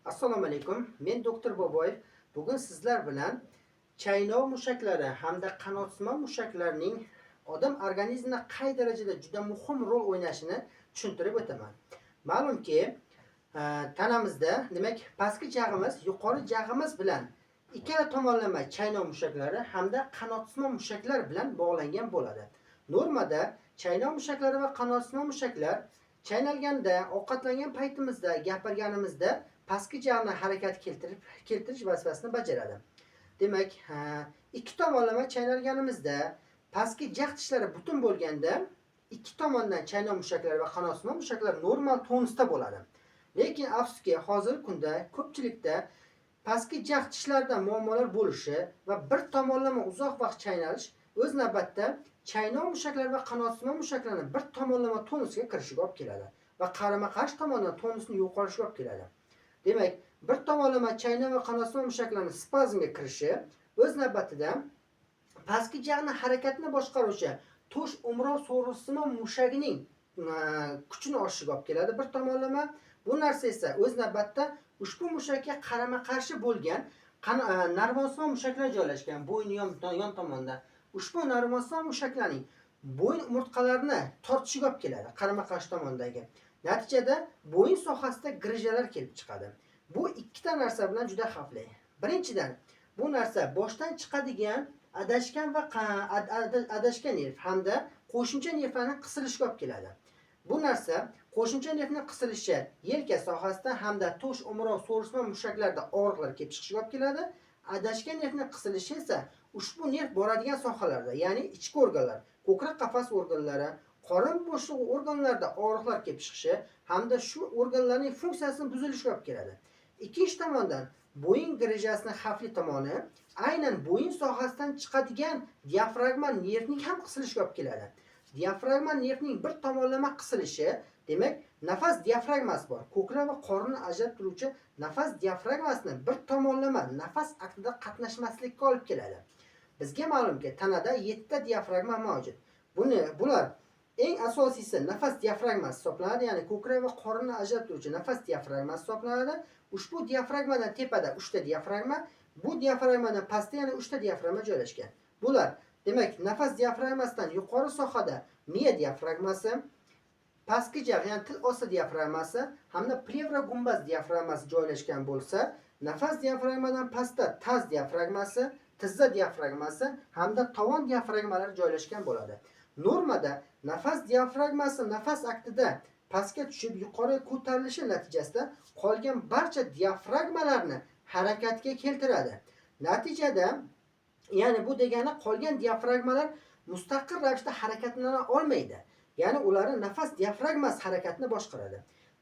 Assalomu alaykum. Men doktor Boboyev. Bugun sizlar bilan chaynov mushaklari hamda qanotsimon mushaklarning odam organizmida qay darajada juda muhim rol o'ynashini tushuntirib o'taman. Ma'lumki, tanamizda, demak, pastki jag'imiz yuqori jag'imiz bilan ikkala tomonlama chaynov mushaklari hamda qanotsimon mushaklar bilan bog'langan bo'ladi. Normada chaynov mushaklari va qanotsimon mushaklar chaynalganda, ovqatlangan paytimizda, gapirganimizda pastki jag'ni harakat keltirish vazifasini bajaradi. Demak, ikki tomonlama chaynalganimizda pastki jag' tishlari butun bo'lganda ikki tomondan chaynov mushaklari va qanotsimon mushaklar normal tonusda bo'ladi. Lekin afsuski, hozirgi kunda ko'pchilikda pastki jag' tishlarida muammolar bo'lishi va bir tomonlama uzoq vaqt chaynalish o'z navbatda chaynov mushaklari va qanotsimon mushaklarni bir tomonlama tonusga kirishiga olib keladi va qarama-qarshi tomondan tonusni yo'qolishiga olib keladi. Demak, bir tomonlama chaynov va qanotsimon mushaklarni spazmga kirishi o'z navbatida pastki jag'ni harakatini boshqaruvchi to'sh o'mrov so'risimon mushagining kuchini oshishiga olib keladi bir tomonlama. Bu narsa esa o'z navbatda ushbu mushakka qarama-qarshi bo'lgan narvonsimon mushaklar joylashgan bo'yin yon tomonda. Ushbu narvonsimon mushaklarning bo'yin umurtqalarini tortishiga olib keladi qarama-qarshi tomondagi. Natijada bo'yin sohasida grijalar kelib chiqadi. Bu ikkita narsa bilan juda xavfli. Birinchidan, bu narsa boshdan chiqadigan adashgan va adashgan nerv hamda qo'shimcha nervlarning qisilishiga olib keladi. Bu narsa qo'shimcha nervning qisilishi yelka sohasida hamda to'sh o'mrov so'risma mushaklarida og'riqlar kelib chiqishiga olib keladi. Adashgan nervning qisilishi esa ushbu nerv boradigan sohalarda, ya'ni ichki organlar, ko'krak qafas organlari, qorin bo'shlig'i organlarida og'riqlar kelib chiqishi hamda shu organlarning funksiyasini buzilishiga olib keladi. Ikkinchi tomondan, bo'yin grijasining xavfli tomoni aynan bo'yin sohasidan chiqadigan diafragma nervning ham qisilishiga olib keladi. Diafragma nervning bir tomonlama qisilishi, demak, nafas diafragmasi bor. Ko'krak va qorinni ajratib turuvchi nafas diafragmasini bir tomonlama nafas aktida qatnashmaslikka olib keladi. Bizga ma'lumki, tanada 7 ta diafragma mavjud. Bular eng asosiysi nafas diafragmasi hisoblanadi, ya'ni ko'krak va qorinni ajratib turuvchi nafas diafragmasi hisoblanadi. Ushbu diafragmadan tepada 3 ta diafragma, bu diafragmadan pastda yana 3 ta diafragma joylashgan. Bular, demak, nafas diafragmasidan yuqori sohada miya diafragmasi, pastki jag', ya'ni til osti diafragmasi hamda plevra gumbaz diafragmasi joylashgan bo'lsa, nafas diafragmadan pastda taz diafragmasi, tizza diafragmasi hamda tovon diafragmalari joylashgan bo'ladi. Normada nafas diafragmasi nafas aktida pastga tushib yuqoriga ko'tarilishi natijasida qolgan barcha diafragmalarni harakatga keltiradi. Natijada, ya'ni bu degani qolgan diafragmalar mustaqil ravishda harakatlana olmaydi. Ya'ni ularni nafas diafragmasi harakatini boshqaradi.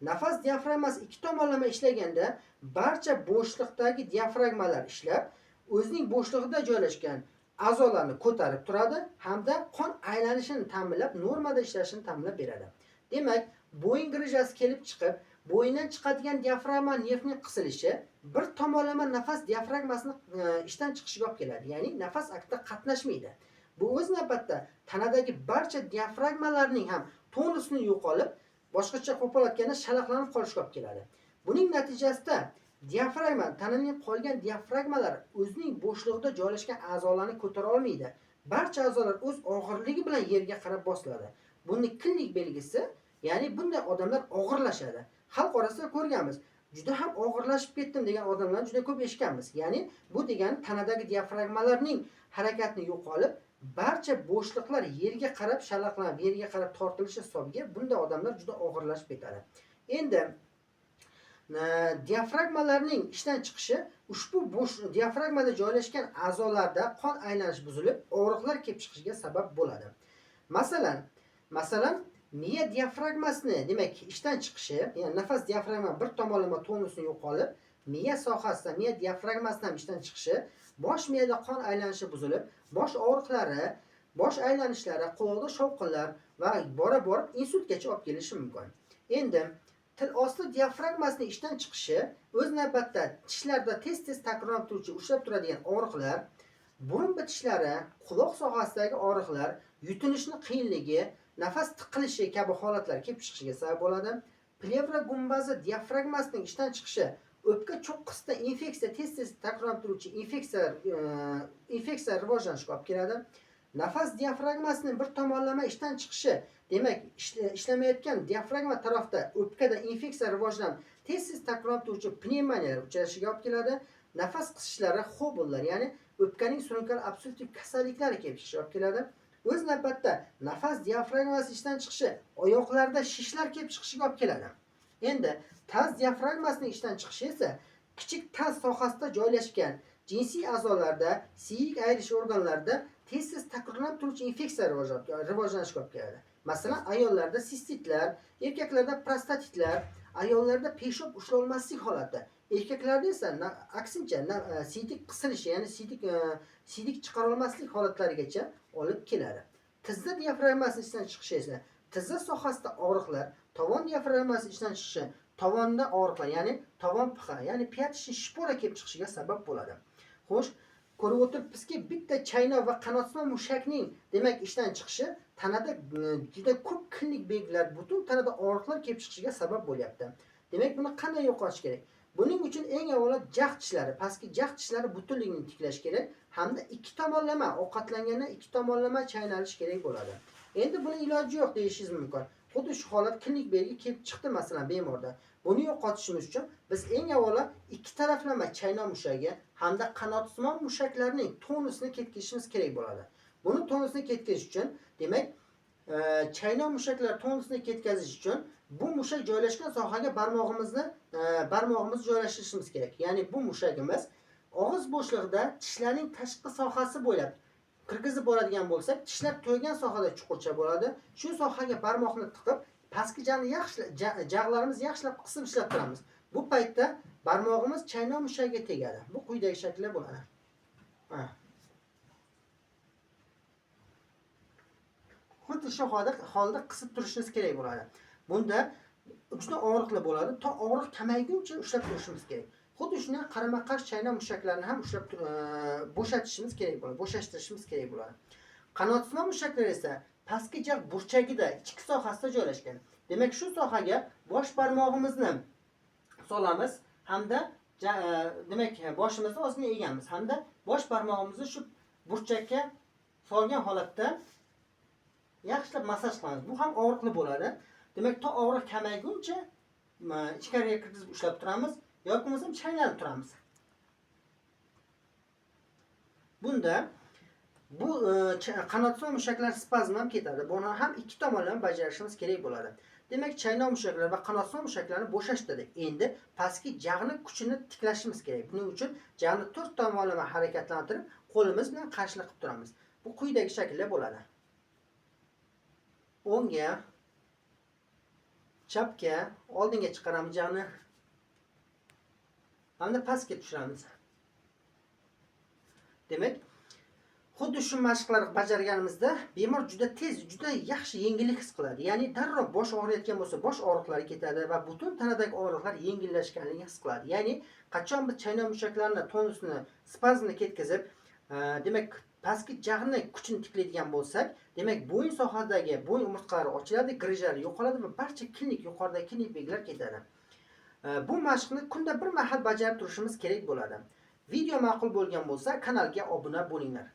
Nafas diafragmasi ikki tomonlama ishlaganda barcha bo'shliqdagi diafragmalar ishlab, o'zining bo'shlig'ida joylashgan a'zolarni ko'tarib turadi hamda qon aylanishini ta'minlab, normada ishlashini ta'minlab beradi. Demak, bo'yin grijasi kelib chiqib, bo'yindan chiqadigan diafragma nervning qisilishi bir tomonlama nafas diafragmasini ishdan chiqishiga olib keladi. Ya'ni nafas aktida qatnashmaydi. Bu o'z navbatda tanadagi barcha diafragmalarning ham tonusini yo'qolib, boshqacha qo'pol aytganda shalaqlanib qolishiga olib keladi. Buning natijasida diafragma, tananing qolgan diafragmalar o'zining bo'shlig'ida joylashgan a'zolarni ko'tara olmaydi. Barcha a'zolar o'z og'irligi bilan yerga qarab bosiladi. Buning klinik belgisi, ya'ni bunday odamlar og'irlashadi. Xalq orasida ko'rganmiz. Juda ham og'irlashib ketdim degan odamlarni juda ko'p eshitganmiz. Ya'ni bu degani tanadagi diafragmalarning harakatini yo'qolib, barcha bo'shliqlar yerga qarab shalaqlanib, yerga qarab tortilishi hisobiga bunday odamlar juda og'irlashib ketadi. Endi diafragmalarning ishdan chiqishi ushbu bo'sh diafragmada joylashgan a'zolarda qon aylanishi buzilib, og'riqlar kelib chiqishiga sabab bo'ladi. Masalan, miya diafragmasini, demak, ishdan chiqishi, ya'ni nafas diafragma bir tomonlama tonusini yo'qolib, miya sohasida miya diafragmasidan ham ishdan chiqishi, bosh miyada qon aylanishi buzilib, bosh og'riqlari, bosh aylanishlari, quloqda shovqinlar va bora-borib insultgacha olib kelishi mumkin. Endi til osti diafragmasining ishdan chiqishi o'z navbatda tishlarda tez-tez takrorlanib turuvchi, ushlab turadigan og'riqlar, burun bitishlari, quloq sohasidagi og'riqlar, yutinishning qiyinligi, nafas tiqilishi kabi holatlar kelib chiqishiga sabab bo'ladi. Plevra gumbazi diafragmasining ishdan chiqishi O'pka cho'qqisida infeksiya, tez-tez takrorlanib turuvchi infeksiya rivojlanishiga olib keladi. Nafas diafragmasining bir tomonlama ishdan chiqishi, demak, ishlamayotgan diafragma tarafda o'pkada infeksiya rivojlanib, tez-tez takrorlanib turuvchi pnevmoniyalar uchrashiga olib keladi. Nafas qisishlari, xobllar, ya'ni o'pkaning surunkali obstruktiv kasalliklari kelib chiqishiga olib keladi. O'z navbatda nafas diafragmasi ishdan chiqishi oyoqlarda shishlar kelib chiqishiga olib keladi. Endi taz diafragmasining ishdan chiqishi esa kichik taz sohasida joylashgan jinsiy a'zolarda, siyik ayirish organlarida tez-tez takrorlanib turuvchi infeksiya rivojlanishga olib keladi. Masalan, ayollarda sistitlar, erkaklarda prostatitlar, ayollarda peshob ushlolmaslik holati, erkaklarda esa aksincha siydik qisilishi, ya'ni siydik chiqarolmaslik holatlarigacha olib keladi. Tizza diafragmasi ishdan chiqishi esa tizza sohasida og'riqlar, tovon diafragmasi ishdan chiqishi tovonda og'riqlar, ya'ni tovon pixi, ya'ni пяточный шпора kelib chiqishiga sabab bo'ladi. Xo'sh, ko'rib o'tiribmizki, bitta chaynov va qanotsimon mushakning, demak, ishdan chiqishi tanada juda ko'p klinik belgilar, butun tanada og'riqlar kelib chiqishiga sabab bo'lyapti. Demak, buni qanday yo'qotish kerak? Buning uchun eng avvalo jag' tishlari, pastki jag' tishlari butunligini tiklash kerak hamda ikki tomonlama ovqatlanganda ikki tomonlama chaynalish kerak bo'ladi. Endi buni iloji yo'q deyishingiz mumkin. Xuddi shu holat klinik belgi kelib chiqdi masalan bemorda. Buni yo'qotishimiz uchun biz eng avvalo ikki taraflama chaynov mushagi hamda qanotsimon mushaklarning tonusini ketkazishimiz kerak bo'ladi. Buni tonusini ketkazish uchun, demak, chaynov mushaklar tonusini ketkazish uchun bu mushak joylashgan sohaga barmog'imizni joylashtirishimiz kerak. Ya'ni bu mushagimiz og'iz bo'shlig'ida tishlarning tashqi sohasi bo'ylab kirgizib boradigan bo'lsak, tishlar to'ygan sohada chuqurcha bo'ladi. Shu sohaga barmoqni tiqib, pastki jag'ni jag'larimizni yaxshilab qisib ishlab turamiz. Bu paytda barmog'imiz chaynov mushagiga tegadi. Bu quyidagi shaklda bo'ladi. Ha. Xuddi shu holda qisib turishimiz kerak bo'ladi. Bunda juda og'riqli bo'ladi. To og'riq kamayguncha ushlab turishimiz kerak. Xuddi shunday qarama-qarshi chaynov mushaklarini ham ushlab bo'shatishimiz kerak bo'ladi, bo'shashtirishimiz kerak bo'ladi. Qanotsimon mushaklar esa pastki jag' burchagida, ichki sohasida joylashgan. Demak, shu sohaga bosh barmog'imizni solamiz hamda demak, boshimizni ozgina egamiz hamda bosh barmog'imizni shu burchakka solgan holatda yaxshilab massaj qilamiz. Bu ham og'riqli bo'ladi. Demak, to og'riq kamayguncha ichkariga kirgizib ushlab turamiz yoki bo'lmasam chaynalib turamiz. Bunda bu qanotsimon mushaklar spazmi ham ketadi. Buni ham ikki tomonlama bajarishimiz kerak bo'ladi. Demak, chaynov mushaklar va qanotsimon mushaklarni bo'shashtirdik. Endi pastki jag'ni kuchini tiklashimiz kerak. Buning uchun jag'ni to'rt tomonlama harakatlantirib, qo'limiz bilan qarshilik qilib turamiz. Bu quyidagi shaklda bo'ladi. O'ngga, chapga, oldinga chiqaramiz jag'ni hamda pastga tushiramiz. Demak, xuddi shu mashqlarni bajarganimizda bemor juda tez, juda yaxshi yengillik his qiladi. Ya'ni darrov bosh og'riyotgan bo'lsa, bosh og'riqlari ketadi va butun tanadagi og'riqlar yengillashganligini his qiladi. Ya'ni qachon biz chaynov mushaklarini tonusini, spazmini ketkazib, demak, pastki jag'ni kuchini tiklaydigan bo'lsak, demak, bo'yin sohadagi bo'yin umurtqalari ochiladi, grijalari yo'qoladi va barcha klinik, yuqoridagi klinik belgilar ketadi. Bu mashqni kunda bir mahal bajarib turishimiz kerak bo'ladi. Video ma'qul bo'lgan bo'lsa, kanalga obuna bo'linglar.